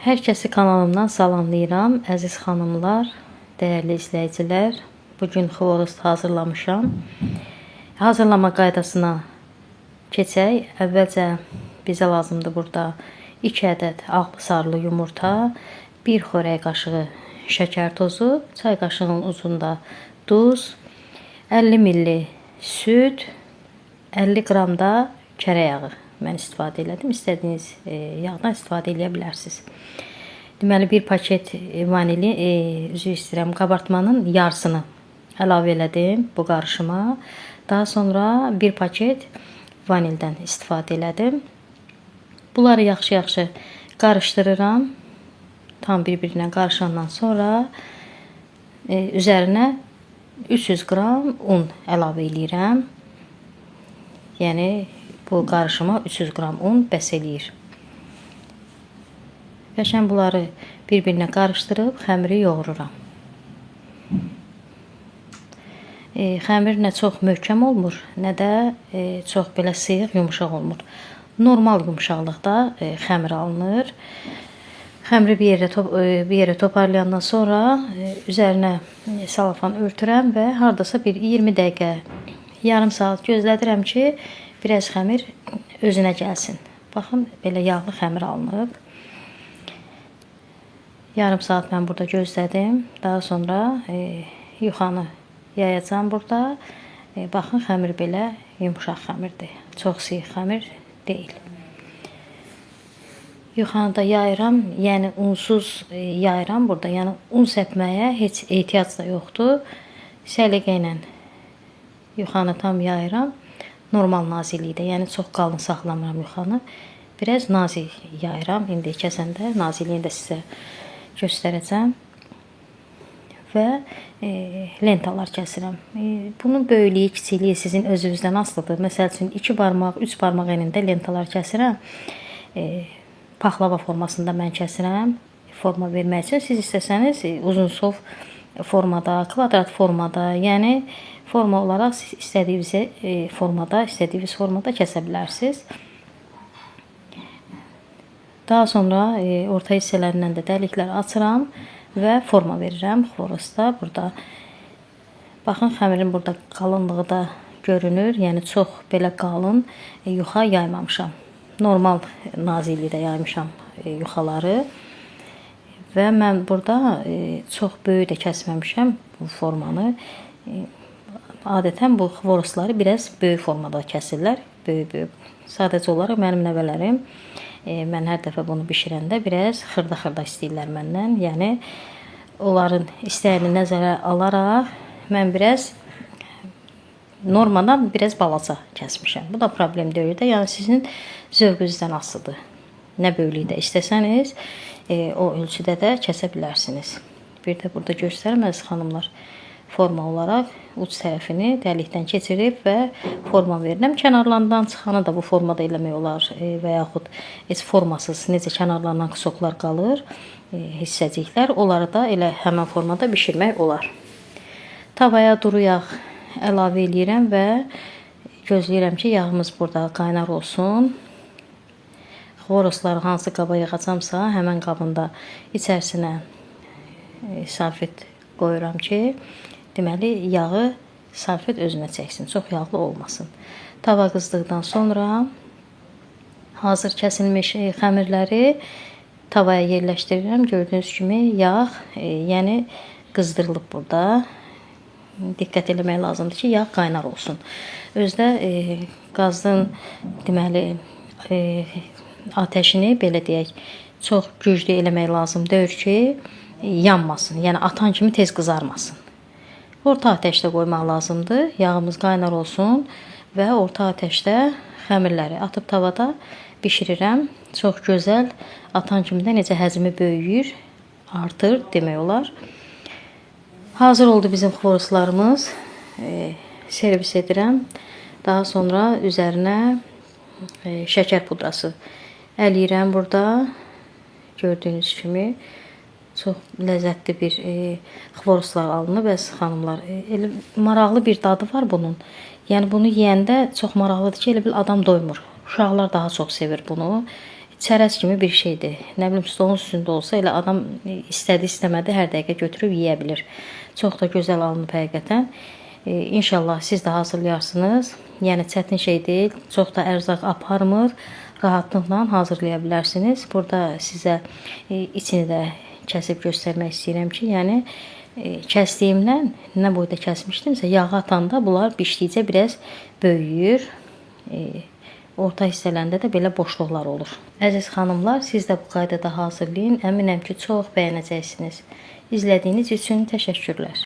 Hər kəsi kanalımdan salamlayıram. Əziz xanımlar, dəyərli izləyicilər, bugün xvorost hazırlamışam. Hazırlama qaydasına keçək. Əvvəlcə bizə lazımdır burada 2 ədəd ağlı sarılı yumurta, 1 xörək qaşığı şəkər tozu, çay qaşığının ucunda duz, 50 milli süd, 50 qram da kərə yağı mən istifadə elədim. İstədiyiniz yağdan istifadə eləyə bilərsiniz. Deməli, bir paket vanili, üzr istəyirəm, qabartmanın yarısını əlavə elədim bu qarışıma. Daha sonra bir paket vanildən istifadə elədim. Bunları yaxşı-yaxşı qarışdırıram. Tam bir-birinə qarışandan sonra üzərinə 300 qram un əlavə eləyirəm. Yəni bu qarışıma 300 qram un bəs eləyir. Qəşəng bunları bir-birinə qarışdırıb xəmiri yoğururam. Xəmir nə çox möhkəm olmur, nə də çox belə sıyıq, yumşaq olmur. Normal yumşaqlıqda xəmir alınır. Xəmiri bir yerə toparlayandan sonra üzərinə salafan örtürəm və hardasa bir 20 dəqiqə, yarım saat gözlədirəm ki, biraz xəmir özünə gəlsin. Baxın, belə yağlı xəmir alınıb. Yarım saat mən burada gözlədim. Daha sonra yuxanı yayacağam burada. Baxın, xəmir belə yumşaq xəmirdir. Çox sıyıq xəmir deyil. Yuxanı da yayıram, yəni unsuz yayıram burada. Yəni un səpməyə heç ehtiyac da yoxdur. Səliqə ilə yuxanı tam yayıram. Normal naziklikdə, yəni çox qalın saxlamıram yuxanı. Biraz nazik yayıram. İndi kəsəndə nazikliyini də sizə göstərəcəm. Və lentalar kəsirəm. Bunun böyüklüyü, kiçikliyi sizin özünüzdən asılıdır. Məsəl üçün 2 barmaq, 3 barmaq enində lentalar kəsirəm. Paxlava formasında mən kəsirəm. Forma vermək üçün siz istəsəniz uzunsov formada, kvadrat formada, yəni forma olaraq siz istədiyiniz formada, istədiyiniz formada kəsə bilərsiniz. Daha sonra orta hissələrindən də dəliklər açıram və forma verirəm xvorosta. Burada baxın, xəmirin burada qalınlığı da görünür. Yəni çox belə qalın yuxa yaymamışam. Normal naziklikdə yaymışam yuxaları. Və mən burada çox böyük də kəsməmişəm bu formanı. Adətən bu xvorostları biraz böyük formada kəsirlər. Böyük-böyük. Sadəcə olaraq mənim nəvələrim, mən hər dəfə bunu bişirəndə biraz xırda-xırda istəyirlər məndən. Yəni onların istəyini nəzərə alaraq mən biraz normadan biraz balaca kəsmişəm. Bu da problem deyil də. Yəni sizin zövqünüzdən asılıdır. Nə böyüklükdə istəsəniz, o ölçüdə də kəsə bilərsiniz. Bir də burada göstərim əziz xanımlar. Forma olaraq uc tərəfini dəlikdən keçirib və forma verirəm. Kənarlarından çıxanı da bu formada eləmək olar və yaxud heç formasız necə kənarlarından qısoklar qalır, hissəciklər, onları da elə həmən formada bişirmək olar. Tavaya duru yağ əlavə eləyirəm və gözləyirəm ki, yağımız burada qaynar olsun. Xvorostları hansı qaba yığacamsa, həmən qabında içərisinə salfet qoyuram ki, deməli, yağı salfet özünə çəksin, çox yağlı olmasın. Tava qızdıqdan sonra hazır kəsilmiş xəmirləri tavaya yerləşdirirəm. Gördüyünüz kimi yağ, yəni qızdırılıb burada. Diqqət eləmək lazımdır ki, yağ qaynar olsun. Özdə qazın deməli atəşini belə deyək, çox güclü eləmək lazım deyil ki, yanmasın. Yəni atan kimi tez qızarmasın. Orta atəşdə qoymaq lazımdır. Yağımız qaynar olsun və orta atəşdə xəmirləri atıb tavada bişirirəm. Çox gözəl atan kimi də necə həcmi böyüyür, artır demək olar. Hazır oldu bizim xvorostlarımız. Servis edirəm. Daha sonra üzərinə şəkər pudrası ələyirəm burada. Gördüyünüz kimi çox ləzzətli bir xvorostlar alınıb əziz xanımlar. Elə maraqlı bir dadı var bunun. Yəni bunu yeyəndə çox maraqlıdır ki, elə bil adam doymur. Uşaqlar daha çox sevir bunu. Çərəz kimi bir şeydir. Nə bilim, stolun üstündə olsa elə adam istədi, istəmədi hər dəqiqə götürüb yeyə bilir. Çox da gözəl alınıb həqiqətən. İnşallah siz də hazırlayarsınız. Yəni çətin şey deyil, çox da ərzaq aparmır. Rahatlıqla hazırlaya bilərsiniz. Burada sizə içini də kəsib göstərmək istəyirəm ki, yəni kəsdiyimdən nə boyda kəsmişdimsə, yağa atanda bunlar bişdikcə biraz böyüyür. Orta hissələrində də belə boşluqlar olur. Əziz xanımlar, siz də bu qaydada hazırlayın. Əminəm ki, çox bəyənəcəksiniz. İzlədiyiniz üçün təşəkkürlər.